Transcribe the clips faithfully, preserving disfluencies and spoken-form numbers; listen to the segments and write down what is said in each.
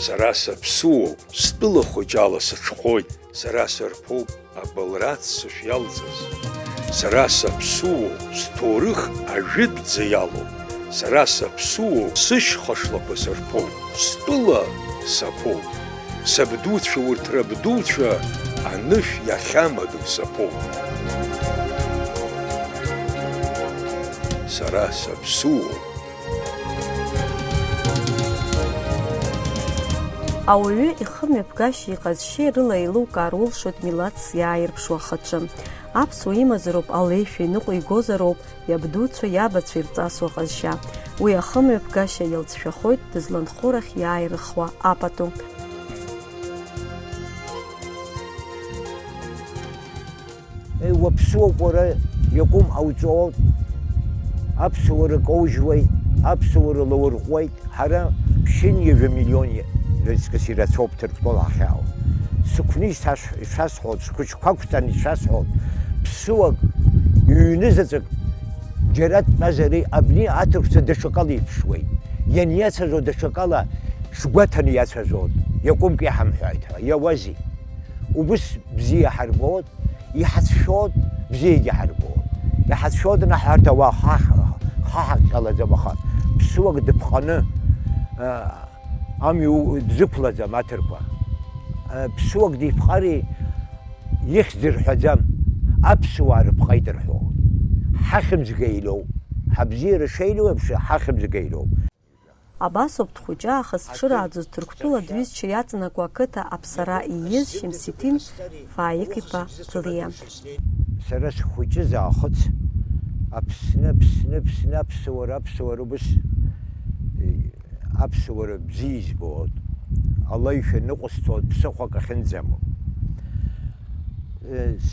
Сара саԥсуоуп, стәыла хәыҷ ала сыҽхәоит, сара сырԥоуп абылра аццышә иалҵыз. Сара саԥсуоуп, сҭоурых ажәытәӡа иалоуп, сара саԥсуоуп, сышьха шлақәа сырԥоуп, стәыла саԥоуп. Сабдуцәа урҭ рабдуцәа анышә иахьамадоу саԥоуп. Сара саԥсуоуп. Ауаҩы ихымҩаԥгашьеи иҟазшьеи рыла еилукаар улшоит милаҭс иааирԥшуа ахаҿы. Аԥсуа имазароуп алеишәа, иныҟәигозароуп иабдуцәа, иабацәа ирҵасу аҟазшьа. Уи ахымҩаԥгашьа иалҵшәахоит дызланхо рахь иааирыхуа апату. Уаԥсыуоуп уара, иакәым ҟауҵоит, аԥсуара коужьуеит, аԥсуара лаурҟәуеит. Ҳара ԥшьынҩажәа миллион рыҵкыс ирацәоуп Ҭырқәтәыла ҳахьаауа. Сықәны ишәасҳәоит, схәыҷқәа ақәҵаны ишәасҳәоит, ԥсыуак, ҩны заҵәык џьара дтәазари, абни аҭырқәцәа даҽакала иԥшуеит. Ианиацәажәо даҽакала шгәаҭаны иацәажәоит, иакәымкәа иҳамҳәааит ҳәа. Иауазеи? Убыс бзиа ҳарбоит, иҳацәшәоит, бзиагьы ҳарбоит. Иҳацәшәоит, наҳ арҭ ауаа ха-, ха-, хаҳаҟьалаӡам, аха ԥсыуак дыԥҟаны, а, амҩа у-, дзықәлаӡам аҭырқәа. А, ԥсыуак диԥҟари, ихьӡ рҳәаӡам, аԥсуаа рыԥҟеит рҳәо. Ҳахьымӡӷ еилоуп, ҳабзиара шеилоу еиԥш, ҳахьымӡӷ еилоуп. Абасоуп дхәыҷы аахыс дшырааӡоз Ҭырқәтәыла дҩызцәа иаҵанакуа ақыҭа Аԥсара ииз Шьамсиҭин Фаиқ-иԥа Ҭлиа. Сара схәыҷыз аахыц Аԥсны, Аԥсны, Аԥсны, аԥсуара, аԥсуара убыс, аԥсуара бзиа избоит, алеишәа ныҟәысҵоит, ԥсыхәак ахьынӡамоу.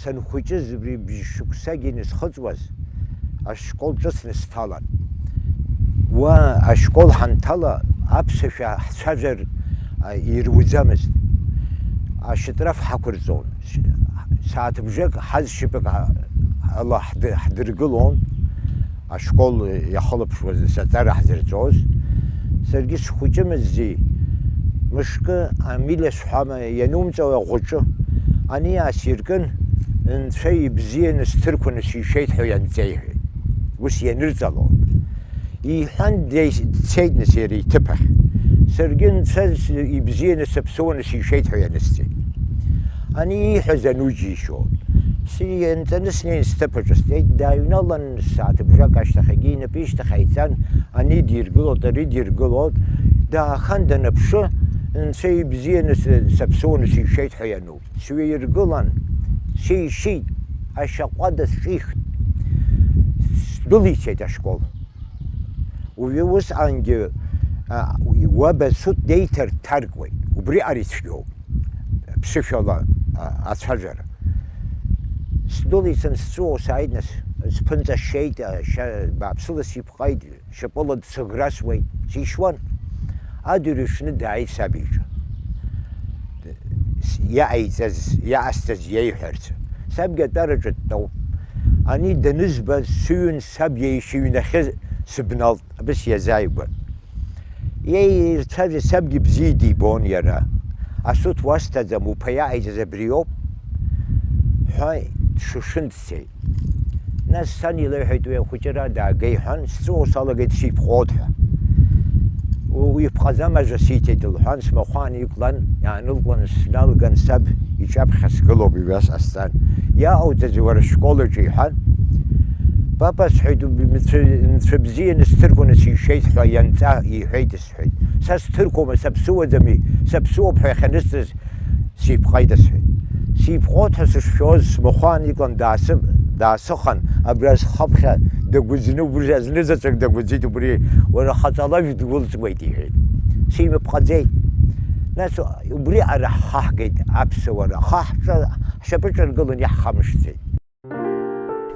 Санхәыҷыз, убри бжь шықәсагьы инысхыҵуаз, ашкол ҿыцны сҭалан. Уа ашкол ҳанҭала, аԥсашәа ҳцәажәар, а, ируӡамызт. Ашьатраф ҳақәырҵон. Сааҭыбжак ҳазшьапык ала ҳдыргылон. Ашкол иахылаԥшуаз, саҵара ҳзырҵоз, саргьы схәыҷымыззи, мышкы амиль асҳәама ианумҵауа аӷәаҿы, ани аасиркын, нцәа ибзианы сҭырқәаны сишеит ҳәа ианҵеиҳәеит. Ус ианырҵалон. Иҳәан, дцеит нас иара иҭыԥ ахь. Саргьы нцәа ибзианы саԥсыуаны сишеит ҳәа ианысҵеит. Ани ииҳәаз ану џьишьо. Сианҵаны снеин сҭыԥ аҿы стәеит, дааҩналан, сааҭыбжак ашьҭахь егьи инапы ишьҭахь ааиҵан, ани диргылоит, ари диргылоит, даахан даныԥшы, нцәа ибзианы саԥсыуаны сишеит ҳәа иануп. Сҩаиргылан, сишьит, ашьаҟәада сҿихт. Сдәылицеит ашкол. Уи усҟангьы, а, уаб асут деиҭарҭаркуеит, убри ари цәгьоуп, ԥсышәала, а, ацәажәара. Сдәылицан сҵәуо сааит, нас, сԥынҵа шьеит, а, шьа-, бааԥсыла сипҟаит, шьапыла дсыӷрасуеит, сишьуан. Адырҩаҽны дааит саб иҿы. Иҟаиҵаз, иҟасҵаз иеиҳәарц. Сабгьы атәараҿы дтәоуп. Ани данызба, сыҩын саб иеишьа иҩнахьы сыбналт, абас иазааигәан. Иеицәажәаз сабгьы бзиа дибон иара. Асут уасҭаӡам, уԥа иааиҵаз абриоуп, ҳәа дшышын дцеит. Нас сан илеиҳәеит уи ахәыҷыра даагеи ҳәан, сҵәуо салагеит сиԥҟоит ҳәа. У-, уи ԥҟаӡам ажәа сиҭеит лҳәан, смахәан иқәлан, иаанылкыланы сналган, саб иҿаԥхьа сгылоуп, иҩас ҟасҵан. Иаауҵаз уара школ аҿы иҳәан. Папа, сҳәеит, убри мцәы-, мцәа бзианы сҭырқәаны сишеит ҳәа ианҵа иҳәеит, сҳәеит. Са сҭырқәоума, саԥсыуаӡами, саԥсыуоуп ҳәа иахьанысҵаз, сипҟаит, сҳәеит. Сипҟоит ҳәа сышшәоз, смахәан иҟан, даасы-, даасыхан, абра схаԥхьа дагәыӡны, убри азнызаҵәык дагәыӡит, убри уара хаҵала дгәылҵуеит, иҳәеит. Симыпҟаӡеит. Нас убри ара ҳхаҳгеит аԥсуара, ахаҳҿа ҳшьапы ҿаргылан иаҳхамышҭӡеит.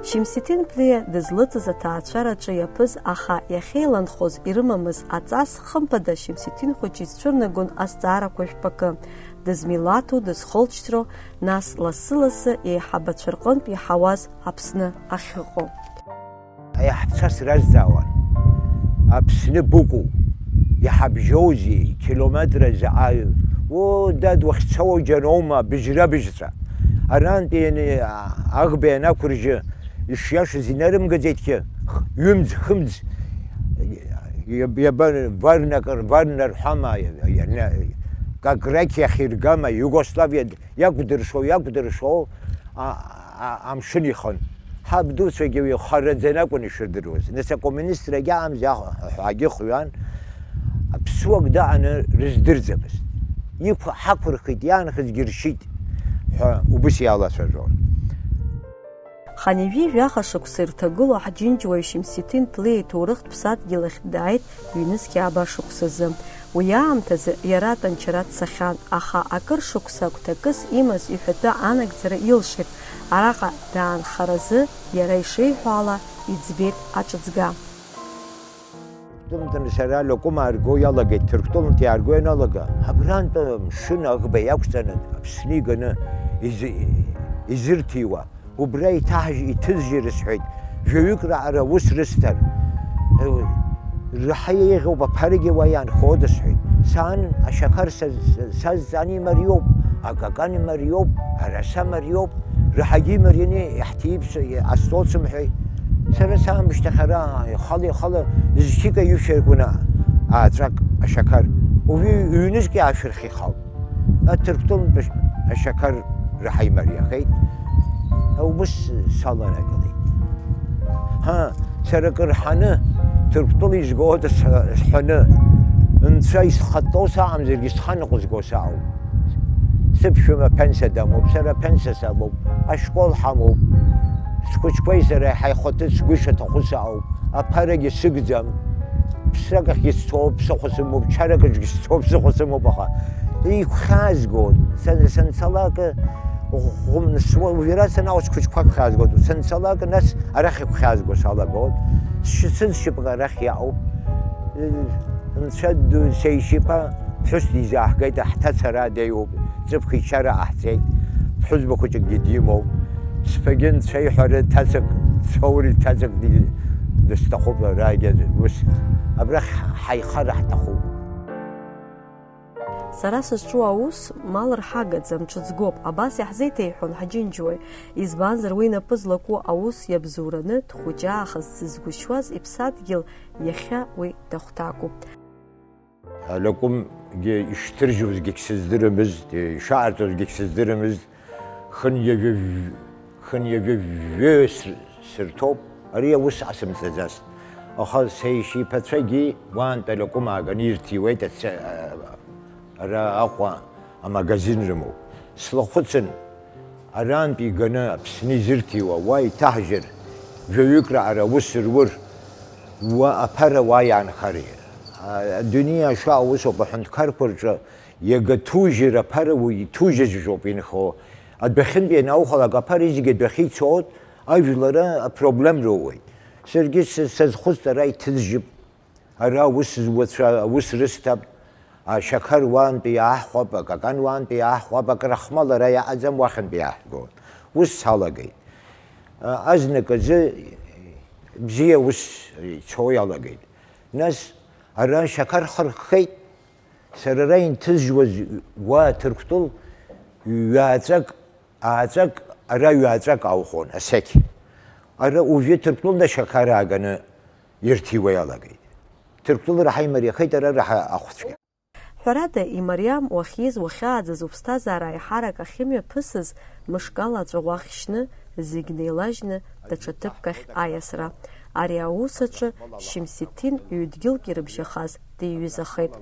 Шьамсиҭин Ԥлиа дызлыҵыз аҭаацәараҿы иаԥыз, аха иахьеиланхоз ирымамыз аҵас, хымԥада, Шьамсиҭин хәыҷы изцәырнагон азҵаарақәа жәпакы, дызмилаҭу, дызхылҵшьҭроу, нас лассы-лассы еиҳабацәа рҟынтә иаҳауаз Аԥсны ахьыҟоу. Аиҳабцәа сразҵаауан, Аԥсны быкәу? Иҳабжьоузеи, километра заҟаҩ? О, дад, уахьцауа џьаноума, быжьра-быжьҵәа. Арантәи иани-, аӷба ианақәыржьы, ишиашаз инарымгаӡеитгьы, х-, ҩымз, хымз, иаб-, иаба-, варнакыр, варнарҳәама, иа-, иа-, иа-, Какрек иахьиргама, Иугославиа иакәдыршоу, иакәдыршоу, а-, а-, амшын ихон. Ҳабдуцәагьы уи хараӡаны акәын ишырдыруаз. Нас акоммунистрагьы аамза ҳәагьы хҩан, аԥсуак даҟаны рыздырӡамызт. Иқә-, ҳақәырхит, иаанхазгьы ршьит ҳәа убыс иалацәажәон. Хынҩажәи жәаха шықәса ирҭагылоу ҳџьынџьуаҩ Шьамсиҭин Ҭлеи иҭоурыхтә ԥсадгьыл ахь дааит ҩнызқьи ааба шықәсазы. Уи аамҭазы иара атәанчара дцахьан, аха акыр шықәса агәҭакыс имаз иҳәатәы анагӡара илшеит, араҟа даанхаразы, иара ишеиҳәо ала, иӡбеит аҿыҵга. Ҭырқәтәылантәи сара лакәым аарго иалагеит, Ҭырқәтәылантә иаарго ианалага, абрантәи амшын аӷба иақәҵаны, Аԥсны иганы изы-, изырҭиуа, убра иҭаҳжь-, иҭызжьы рысҳәеит, жәаҩык раҟара аус рысҭар, раҳа еиӷьуп, аԥарагьы уа иаанхода сҳәеит. Саан ашьақар саз-, сазҵаан имариоуп, акакан имариоуп, араса мариоуп, раҳагьы имарианы иаҳҭип с-, астол сымҳәеи. Сара саамышьҭахь ара ихала-ихала зқьыка ишәаркуна ааҵәак ашьақар. Уажәы ҩнызқь аашәырхихалт. Аҭырқәтәылантә ашьақар раҳа имариахеит. Убыс саланагалеит. Ҳа, сара акыр ҳаны, Ҭырқәтәыла изгода сҳәаны, нцәа исхатәоу саҟамзаргьы, сханаҟа зго саауп. Сыԥшәма аԥенсиа дамоуп, сара аԥенсиа самоуп, ашкол ҳамоуп. Схәыҷқәеи сареи ҳаихәатәы сгәы ишаҭаху саауп. Аԥарагьы сыгӡам. Ԥсракахьгьы сцоуп, ԥсыхәа сымоуп, чаракаҿгьы сцоуп, ԥсыхәа сымоуп, аха игәхьаазгоит. Сан-, санцалак, ӷәӷәа-, су-, уажәра санаауа схәыҷқәа гәхьаазгоит. Санцалак, нас арахь игәхьаазго салагоит. Сшьы-, сызшьапык арахь иаауп. Нцәа ду, сеишьеиԥа ԥҳәыс дизааҳгеит, ҳҭацара деиуоуп, ҵыԥх ичара ҟаҳҵеит, ԥҳәызба хәыҷыкгьы димоуп. Сԥагьы нцәа иҳәара ҭацак, цоури ҭацак ди-, дысҭахуп, араагьы ус, абрахь ҳаихара ҳҭахуп. Сара сызҿу аус мал рҳагаӡам, ҽыҵгоуп, абас иаҳзеиҭеиҳәон ҳџьынџьуаҩ, избанзар уи инапы злаку аус иабзоураны дхәыҷаахыс дзызгәышьуаз иԥсадгьыл иахьа уи дахәҭакуп. Алакәымгьы ишҭыржьуазгьы сыздырамызт, ишаҟарҵозгьы сыздырамызт, хынҩажәи-, хынҩажәи-, жәаҩа сыр-, сырҭоуп, ари аус ҟасымҵаӡацт. Аха сеишьеиԥацәагьы уаантәи алакәым ааганы ирҭиуеит, аца-, ара Аҟәа амагазин рымоуп. Слахәыцын, арантәи иганы Аԥсны изырҭиуа, уа иҭаҳжьыр, жәаҩык раҟара аус рур, уа аԥара уа иаанхари? А-, адунеи ашаҟа усоуп, аҳәынҭқарқәа рҿы иага ҭужьыр аԥара уи иҭужьыжьуп инхо. Адәахьынтә ианаухалак аԥара зегьы адәахьы ицоит, ажәлара апроблем роуеит. Саргьы са-, сазхәыцт, ара иҭызжьып. Ара аус зуацәа аус рысҭап, ашьақар уаантәи иааҳхәап, акакан уаантәи иааҳхәап, акрахмал ара иаҟаӡам, уахьынтәи иааҳгоит. Ус салагеит. А-, азнык азы бзиа ус ицо иалагеит. Нас ара ашьақар хырххеит, сара ара инҭызжьуаз уа Ҭырқәтәыл ҩаҵәак, ааҵәак, ара ҩаҵәак аухон, асеқь. Ара уажәы Ҭырқәтәылда ашьақар ааганы ирҭиуа иалагеит. Ҭырқәтәылара ҳаимариахеит, ара раҳа ахәцәгьа. Ҳәарада, имариам уахьиз уахьааӡаз уԥсҭазаара аиҳарак ахьымҩаԥысыз, мышкала аҵәа уахь шьны, зегь неилажьны, даҽа ҭыԥк ахь аиасра. Ари аус аҿы Шьамсиҭин ҩ-дгьылк ирыбжьахаз диҩызахеит.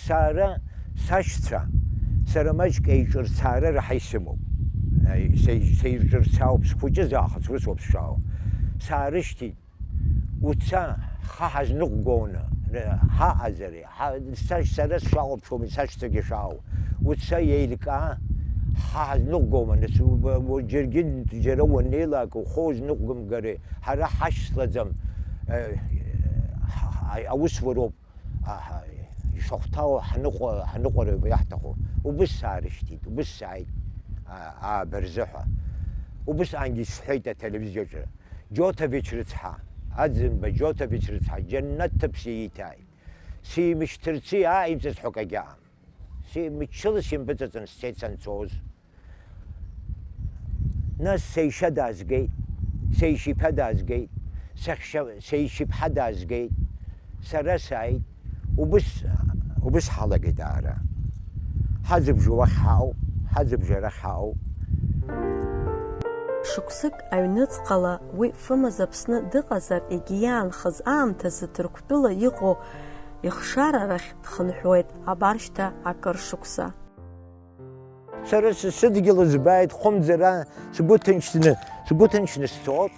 Сара сашьцәа, сара маҷк еиҿырцаара раҳа исымоуп. Аи, сеи-, сеиҿырцаауп, схәыҷыз аахыс усоуп сшаауа. Саарышьҭит, уца, ҳа ҳазныҟәгоны, р-, ҳаҟазари, ҳа-, са-, сара сшаҟоу ԥшума, сашьцәагьы шаауа. Уца еилкаа, ҳа ҳазныҟәгома, нас, у-, у-, џьаргьы џьара уаннеилак, ухы узныҟәгымгари, ҳара ҳашьцлаӡам, э, ҳ-, ҳ-, аусуроуп. Аҳа, ишахәҭоу ҳныҟәа-, ҳныҟәара иаҳҭаху, убыс саарышьҭит, убыс сааит, а-, ааба рзыҳәа. Убысҟангьы исҳәеит ателевизиаҿы, Џьоҭович рыцҳа, Аӡынба Џьоҭович рыцҳа, џьаннаҭ ҭыԥ ииҭааит. Симышьҭырцы иааимҵыз ҳәа акагьы аам. Симччылас импыҵаҵан сцеит санцоз. Нас сеишьа даазгеит, сеишьиԥа даазгеит, сахьшьа-, сеишьиԥҳа даазгеит, сара сааит, убыс, убыс ҳалагеит аара. Ҳазыбжьо уахь ҳаауп, ҳазыбжьо арахь ҳаауп. Шықәсык аҩныҵҟала уи Фымаз Аԥсны дыҟазар, егьи иаанхаз аамҭазы Ҭырқәтәыла иҟоу ихшара рахь дхынҳәуеит абар шьҭа акыр шықәса. Сара сыдгьыл збааит, хәымӡара сгәы ҭынчны, сгәы ҭынчны сцоит.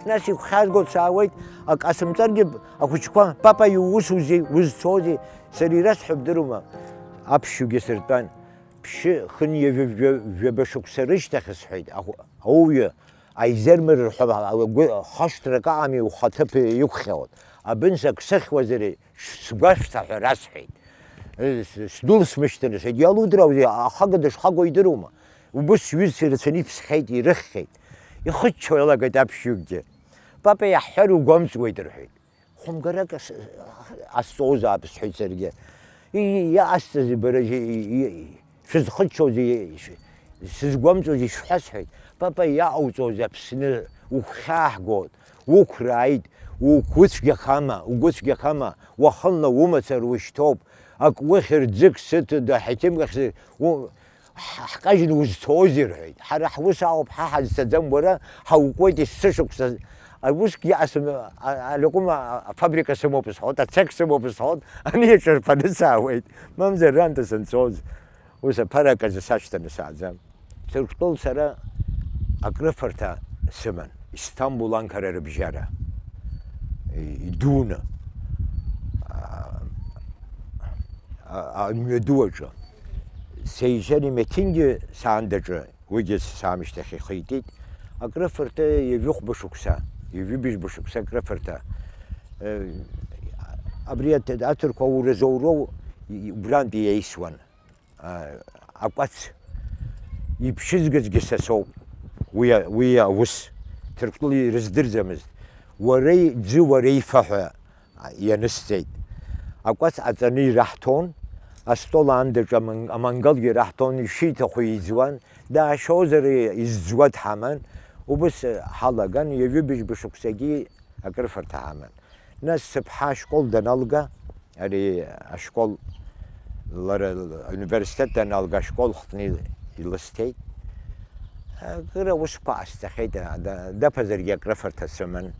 Нас игәхьаазго саауеит, ак ҟасымҵаргьы ахәыҷқәа, папа, иуусузеи, узцозеи? Сара ирасҳәо бдыруама? Аԥшьҩгьы сыртәан. Ԥшьы, хынҩажәа, жәаба шықәса рышьҭахь, сҳәеит, аууҩы аизермыр рҳәап, агәы хашҭрак аҟами, ухаҭыԥ иқәхьаауеит. Абынс ак сыхьуазари, сгәашәҭа ҳәа расҳәеит. Сдәылсмышьҭын, сҳәеит, иалудраузеи, ахага дышхаго идырума? Убыс сҩызцәа ирацәаны иԥсхьеит, ирыхьхьеит. Ихыччо иалагеит аԥшьҩыкгьы. Папа иаҳҳәар угәамҵуеит, рҳәеит. Хәымгарак ас-, ҟасҵозаап, сҳәеит саргьы. И-, иҟасҵази бара, и-, и-, шәызхыччозеи, шә-, сызгәамҵуазеи шәҳәа, сҳәеит. Папа, иҟауҵозеи, Аԥсны угәхьааҳгоит, уқәрааит, угәы цәгьахама, угәы цәгьахама, уахынла умацара ушьҭоуп, ак ухьыр ӡык сыҭода, ҳақьымк ахь сы-, у-, Ҳ-, ҳкажьны узцозеи, рҳәеит. Ҳара ҳус ауп, ҳа ҳазцаӡам, уара ҳаукуеит есышықәса. Усгьы иҟасым, а-, алекәым а-, афабрика сымоуп сҳәот, ацех сымоуп сҳәот, ани аҿарԥаны саауеит. Мамзар, раамҭа санцоз, ус аԥара аказы сашьҭаны сааӡам. Ҭырқәтәыл сара акрыфарҭа сыман, Истамбул Анқара рыбжьара. И-, идуны. А-, а-, амҩаду аҿы. Сеижьари Меҭингьы саандаҿы, уигьы саамышьҭахь ихы итит. Акрыфарҭа ҩажәихәба шықәса, ҩажәибжьба шықәса акрыфарҭа. Э, абри аҭ-, аҭырқәа ауразоуроу и-, убрантәи иеисуан. А, акәац иԥшьызгазгьы са соуп. Уи а-, уи аус Ҭырқәтәыла ирыздырӡамызт. Уареи ӡы, уареи фа ҳәа ианысҵеит. Акәац аҵаны ираҳҭон, астол аандаҿ аман-, амангалгьы ираҳҭон, ишиҭаху иӡуан, даашьозар изӡуа дҳаман, убыс ҳалаган, ҩажәибжьба шықәсагьы акрыфарҭа ҳаман. Нас сыԥҳа ашкол даналга, ари ашкол, лара университет даналга, ашкол хтны илысҭеит. Акыр аусқәа ҟасҵахьеит, да-, даԥазаргьы акрыфарҭа сыман.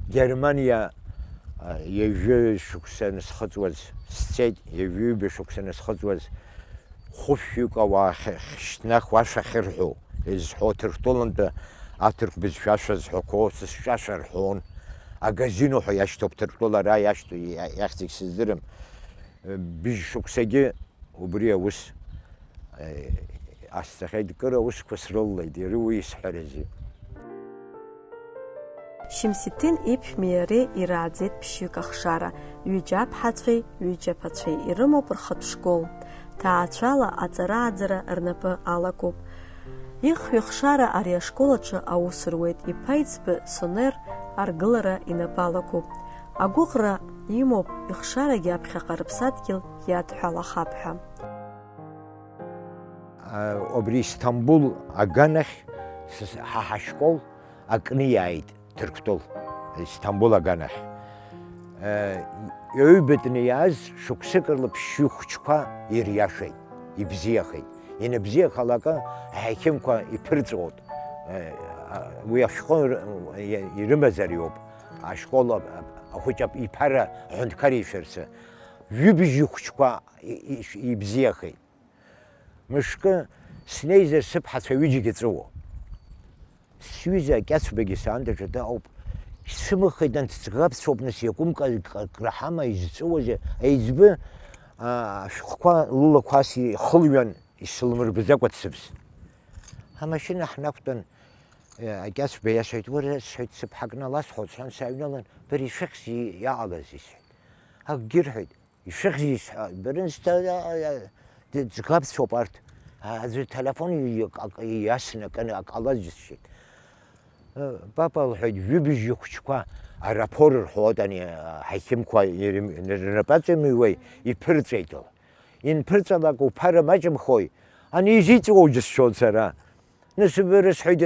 Германиа, а, ҩажәи шықәса анысхыҵуаз сцеит, ҩажәи ҩба шықәса анысхыҵуаз, хәышәҩык ауаа хьшьҭнахуа ашәа ахьырҳәо, изҳәо, Ҭырқәтәылантәи аҭырқә бызшәа ашәа зҳәақәо, сызҿашәа рҳәон. Агазино ҳәа иашьҭоуп Ҭырқәтәыла ара иашьҭоу, иа-, иахьӡагь сыздырам. Быжь шықәсагьы убри аус, э, ҟасҵахьеит, кыр аусқәа срыллеит, иара уи исҳәарызеи. Шьымсиҭин иԥшәмеи иареи ирааӡеит ԥшьҩык ахшара, ҩыџьа аԥҳацәеи ҩыџьа аԥацәеи ирымоуп рхатә школ. Ҭаацәала аҵара-ааӡара рнапы алакуп. Ихҩы хшара ари ашкол аҿы аус руеит иԥа иӡбы Сонер аргылара инапы алакуп. Агәыӷра имоуп ихшарагьы аԥхьаҟа рыԥсадгьыл иадҳәалахап ҳәа. Абри Истамбул аганахь сыс-, ҳа ҳашкол акны иааит Ҭырқәтәыл, Истамбул аганахь. Э, ҩбатәны иааз шықәсык рыла ԥшьҩы хәыҷқәа ириашеит, ибзиахеит. Ианыбзиахалак, аҳақьымқәа иԥырҵәоит. Э, а, уи ашәҟәы р-, иа-, ирымазар иоуп, ашкол а-, а-, ахәыҷ ап-, иԥара аҳәынҭқар ишәарцы. Ҩыбжьы хәыҷқәа и-, и-, ибзиахеит. Мышкы снеизар сыԥҳацәа ҩыџьагьы ҵәыуо. Сҩыза Кьацбагьы саандаҿы дыҟоуп. Исымыхеит, анҭ ӡӷабцәоуп, нас иакәымкәа ак-, акраҳама изҵәыуазеи? Аиҵбы, аа, ашәҟәқәа лылақәа ас ихылҩан, исылмырбаӡакәа дсывс. Амашьына ҳнақәтәан, э, Акьацба иасҳәеит, уара, сҳәеит, сыԥҳа кны ласҳәоит, сҳәан, сааҩналан, бара ишәыхьзеи иҟалазеи, сҳәеит. Акгьы рҳәеит. Ишәыхьзеи сҳәа, бырнысҭа, а, а, ӡ-, ӡӷабцәоуп арҭ. А, аӡәы ҭалафон и-, ак-, ак-, иасны акы, ак ҟалаз џьысшьеит. Папа лҳәеит, ҩыбжьы хәыҷқәа араԥор рҳәоит ани ҳақьымқәа ирнапаҵамҩуеи иԥырҵәеит. Инԥырҵәалак уԥара маҷымхои, ани изиҵуоу џьысшьон сара. Нас бара сҳәеит,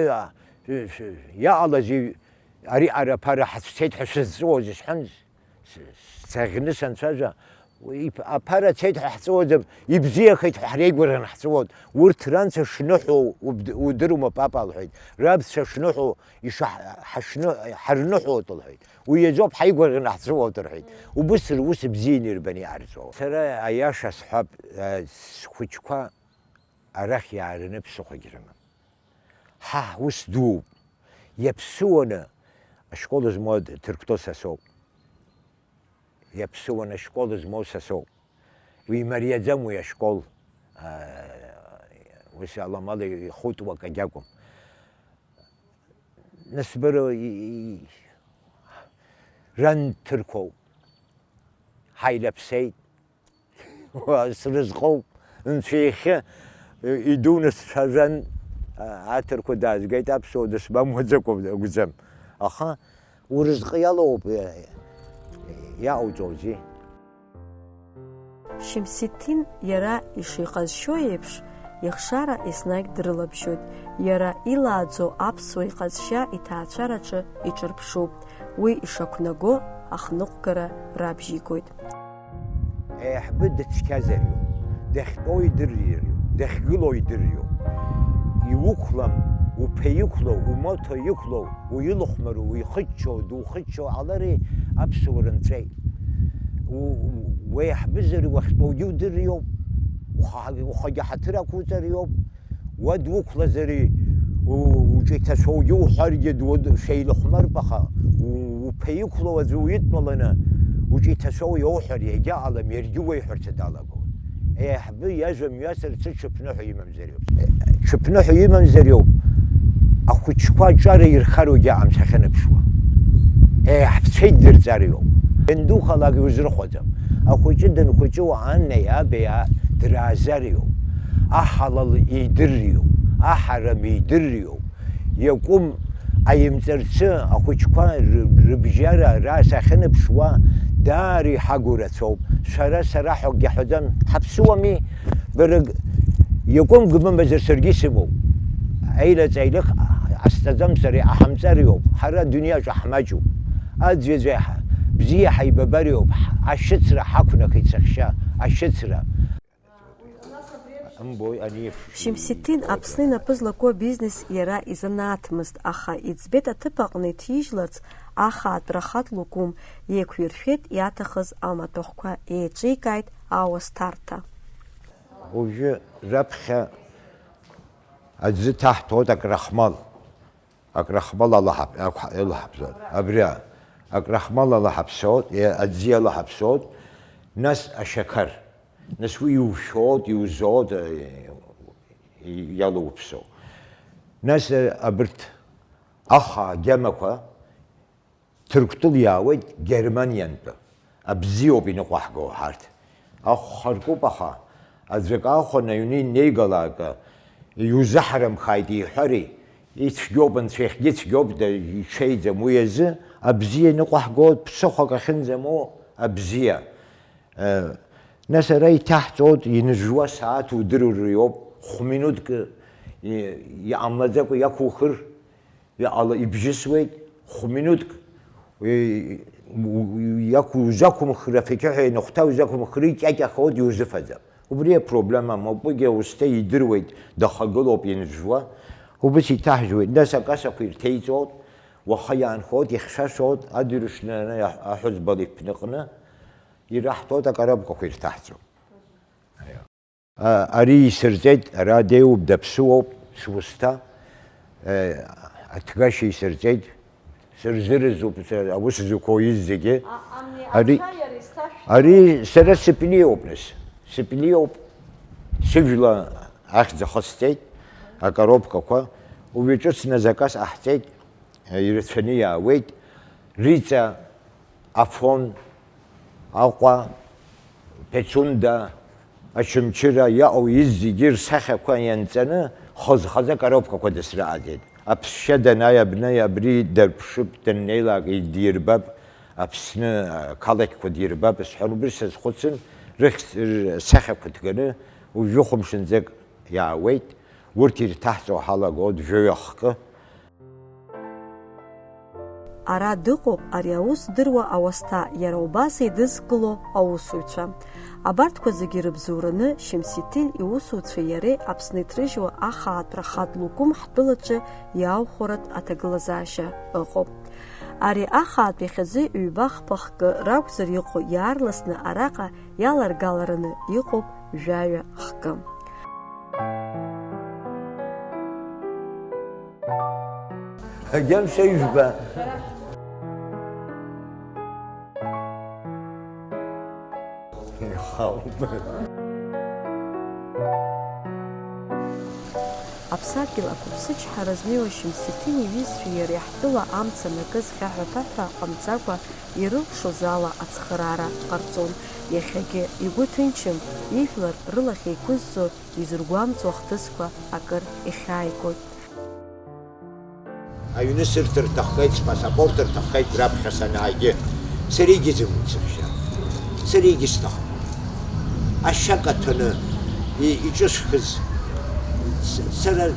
иаҟалазеи ари араԥара ҳацәцеит ҳәа шәызҵуоз сҳәан, сцаӷьны санцәажәа, аԥара цеит ҳәа ҳҵуаӡам, ибзиахеит ҳәа ҳреигәырӷьан ҳҵуоит. Урҭ ранцәа шныҳәоу удырума, папа, лҳәеит. Рабцәа шныҳәоу ишаҳ-, ҳашны-, ҳарныҳәоит, лҳәеит. Уи азоуп ҳаигәырӷьаны ҳҵәыуоит рҳәеит. Убыс рус бзианы ирбаны иҟарҵо. Сара аиаша сҳәап, схәыҷқәа арахь иаараны ԥсыхәагь рымам. Ҳа ҳус дууп. Иаԥсуаны ашкол змоу Ҭырқәтәыл са соуп. Иаԥсуаны ашкол змоу са соуп. Уи имариаӡам уи ашкол. Ус аламала ихутәу акагь акәым. Нас бара и-, и-, ран ҭырқәоуп, ҳаилаԥсеит, срызҟоуп, нцәа ихьы идуны сцәажәан, аҭырқәа даазгеит, аԥсуа дысмамуаӡакәа акәӡам. Аха урызҟы иалоуп, иаауҵози. Шьамсиҭин иара ишиҟазшьо еиԥш, ихшара еснагь дрылабжьоит, иара илааӡо аԥсуа иҟазшьа иҭаацәараҿы иҿырԥшуп, уи ишақәнаго ахныҟәгара рабжьигоит. Еиҳабы дыцқьазариоуп, дахьтәоу идыриоуп, дахьгылоу идыриоуп. Иуқәлам, уԥа иқәлоу, умоҭа иқәлоу, уилыхәмару, уихыччо, духыччо ҟалари аԥсуара нҵәеит. У-, уеиҳабызар уахьтәоугьы удыриоуп, уха-, ухагьы ҳаҭыр ақәуҵариоуп, уа дуқәлазари, у-, уҿы иҭашәоугьы уҳәаргьы дуа-, шәеилыхәмартә, аха у-, уԥа иқәлоу аӡәы уидтәаланы, уҿы иҭашәоу иауҳәар иагьаҟалам, иаргьы уеиҳәарц далагоит. Еиҳабы иажәа мҩасырц ҽыԥныҳәа имамзар иоуп. Ҽыԥныҳәа имамзар иоуп. Ахәыҷқәа аҿара ирхароугьы аҟам сахьаныԥшуа. Еиҳабцәа иддырҵар иоуп. Иандухалак иузрыхәаӡом. Ахәыҷы данхәыҷу анеи абеи драазар иоуп. Аҳалал идырриоуп, аҳарам идырриоуп. Иакәым аимҵарцы ахәыҷқәа ры-, рыбжьара ара сахьаныԥшуа, даара иҳагу рацәоуп. Шәара, сара ҳәа акгьы ҳәаӡам, ҳаԥсуами, бара г-, иакәым гмымазар саргьы исымоуп. Аилаҵ-аилых ҟасҵаӡам сара, иҟаҳамҵар иоуп. Ҳара адунеиаҿы ҳмаҷуп. Аӡәаӡәа ҳа-, бзиа ҳаибабар иоуп, ҳ-, ашьыцра ҳақәнахит саҳәшьа, ашьыцра. Шьамсиҭин Аԥсны инапы злаку абизнес иара изанааҭмызт, аха иӡбеит аҭыԥ аҟны иҭижьларц ахаатә рахатә лукум, еиқәиршәеит иаҭахыз амаҭәахәқәа, еиҿикааит ауасҭарҭа. Уажәы раԥхьа аӡы ҭаҳҭәоит акрахмал. Акрахмал ала ҳаԥ-, ақә-, ала ҳаԥсоит. Абри а-, акрахмал ала ҳаԥсоит, е-, аӡиа ала ҳаԥсоит, нас ашьақар. Нас уи иушәоит, иузоит, е-, иалоуԥсоу. Нас, е, абырҭ аха агьамақәа Ҭырқәтәыл иаауеит Германиантәи. Абзиоуп иныҟәаҳго ҳарҭ. Ахә харкуп, аха аӡәк аахәан аҩны инеигалак, иузаҳарымхааит иҳәари, ицәгьоуп, анцәа ихьгьы цәгьоуп, да, иҽеиӡам. Уи азы абзиа иныҟәаҳгоит, ԥсыхәак ахьынӡамоу абзиа. Э, нас ара иҭаҳҵоит, иныжәуа сааҭ удыруа иоуп, хә-минуҭк и-, иҟамлаӡакәа иақәухыр, Иҟала, ибжьысуеит, хә-минуҭк, уи, у-, у-, иақәу-, узақәымхыр, афақьы ҳәа ианахәҭа узақәымхыр, икьакьахоит, иузыфаӡам. Убри апроблема амоуп, уигьы аусҭа идыруеит, дахагылоуп ианжәуа. Убыс иҭаҳжәуеит, нас акасақәа ирҭеиҵоит, уаха иаанхоит, ихьшәашәоит, адырҩаҽны ана аҳәызба лиԥныҟны ираҳҭоит, акоробкақәа ирҭаҳҵоит. А, ари исырҵеит, ара деиуп, даԥсуоуп, сусҭа, э, аҭгашьа исырҵеит, сырзыразуп, сара аус зықәу изегьы. А, амни Ари, аца иара исҭашәҭ- ари сара сыпилиоуп, нас, сыпилиоуп, сыжәла ахьӡ ахысҵеит, акоробкақәа, уи ҿыцны заказ ҟаҳҵеит. Ирацәаны иаауеит, Риҵа, Афон, Аҟәа, Пецунда, Очамчыра иаҟоу изегьы рсахьақәа ианҵаны, хаз-хазы акоробкақәа дысрыҟаҵеит. Аԥсшьа данааи абни абри дарԥшып, даннеилак идирбап, Аԥсны ақалақьқәа дирбап, сҳәан, убри сазхәыцын, рыхьӡ-, рсахьақәа ҭганы, уажәы хәымшынӡак иаауеит, урҭ ирҭаҳҵо ҳалагоит жәаҩа хкы. Ара дыҟоуп ари аус здыруа ауасҭа, иара убас еидызкыло аусуҩцәа. Абарҭқәа зегьы ирыбзоураны Шьамсиҭин иусуцәеи иареи Аԥсны иҭрыжьуа ахаатәра хатә лукум ҳтәылаҿы иаахәаратә аҭагылазаашьа ыҟоуп. Ари ахаатә иахьазы ҩба-хԥа хкы ракәзар иҟоу иаарласны араҟа иаларгалараны иҟоуп жәаҩа хкы. Агьамшьа ижәба. Ихауп. Аԥсадгьыл ақәыԥсычҳара знеиуа Шьамсиҭин иҩызцәеи иареи ҳтәыла амца анакыз хьаҳәа-ԥаҳәа ҟамҵакәа, ирылшоз ала ацхыраара ҟарҵон. Иахьагьы игәы ҭынчым, ижәлар рылахь еиқәызҵо, изыргәамҵуа ахҭысқәа акыр ихьааигоит. Аҩны сырҭар рҭаххеит, спасапорт рҭаххеит раԥхьа санаагьы. Сара егьызымуит саҳәшьа. Сара егьысҭахым. Ашьа каҭәаны и-, иҿысхыз. С-, сара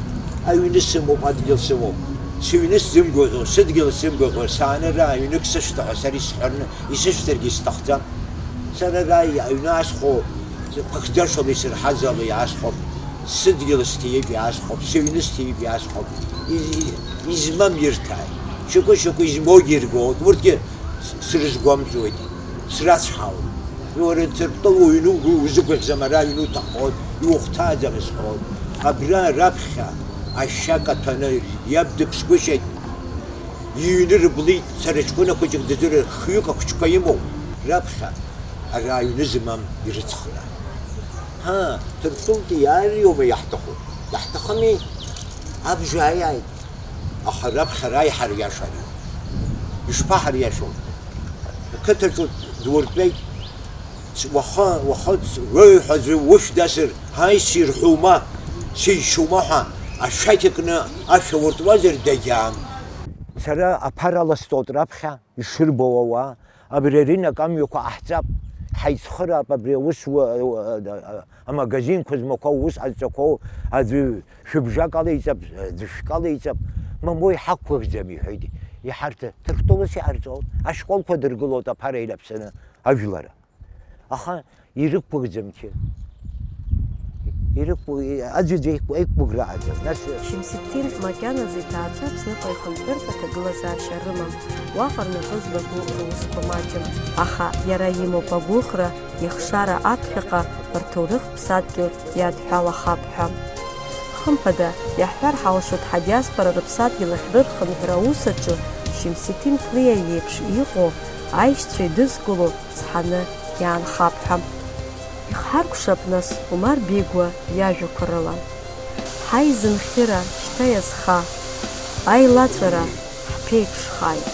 аҩны сымоуп, адгьыл сымоуп. Сыҩны сзымгәаӷьуа, сыдгьыл сзымгәаӷьуа, сааны ара аҩнык сышьҭахьа сара исҳәарны, исышьҭаргьы сҭахӡам. Сара ара аҩны асхо, ԥыхӡашала исырҳаз ала иаасхәап, сыдгьыл сҭип иаасхәап, сыҩны сҭип иаасхәап, и-, и-, измам ирҭааит, шьоукы-шьоукы измоугьы иргоит, урҭгьы с-, срызгәамҵуеит, срацәҳауеит. Уара Ҭырқәтәыла уҩны угәы узықәыхьӡам, ара аҩны уҭахоит, иухәҭааӡам сҳәоит. Абра раԥхьа ашьа каҭәаны иаб дыԥсгәышьеит, иҩны рыблит, сара ҷкәына хәыҷык дызрыр, хҩык ахәыҷқәа имоуп, раԥхьа. Ара аҩны змам ирыцхрааит. Ҳа, Ҭырқәтәылатәи иааир иоума иаҳҭаху? Иаҳҭахыми, абжа ааиааит. Аха раԥхьа раиҳа риашари? Ишԥаҳариашоу? Ақыҭаҿы дуртәеит. Уаха, уаха уаҩ ҳәа аӡәы ушә дасыр, ҳаи, сирҳәума, сишьума ҳәа ашәақь кны ашә ауртуазар дагьаам. Сара аԥара ласҵоит раԥхьа, ишырбо ауаа. Абри аринак амҩақәа ҟаҳҵап, ҳаицхыраап абри аус, уа-, уа-, амагазинқәа змақәа аус ҟазҵақәоу аӡәы шәыбжак алеиҵап, аӡәы шәкы алеиҵап, мамоу иҳақәгәыӷӡам, иҳәеит. Иҳарҭ-, Ҭырқәтәылас иҟарҵоит, ашколқәа дыргылоит аԥара инаԥсаны ажәлара. Аха ирықәгәыӷӡам чи. Ирықәгәы-, аӡәы иқәгәыӷра аӡам. Нас Шьамсиҭин макьаназы иҭаацәа Аԥсныҟа ихынҳәыртә аҭагылазаашьа рымам, уаҟа рнапы злаку русқәа маҷым, аха иара имоуп агәыӷра, ихшара аԥхьаҟа рҭоурыхтә ԥсадгьыл иадҳәалахап ҳәа. Хымԥада, иаҳҳәар ҳалшоит ҳадиаспора рыԥсадгьыл ахь рырхынҳәра аус аҿы Шьамсиҭин Ҭлиа иеиԥш иҟоу аишьцәа идызкыло цҳаны иаанхап ҳәа. Ихҳаркәшап, нас, Омар Беигәа иажәақәа рыла. Ҳаи, зынхьыра, шьҭа иазха, аилаҵәара ҳԥеиԥшхааит.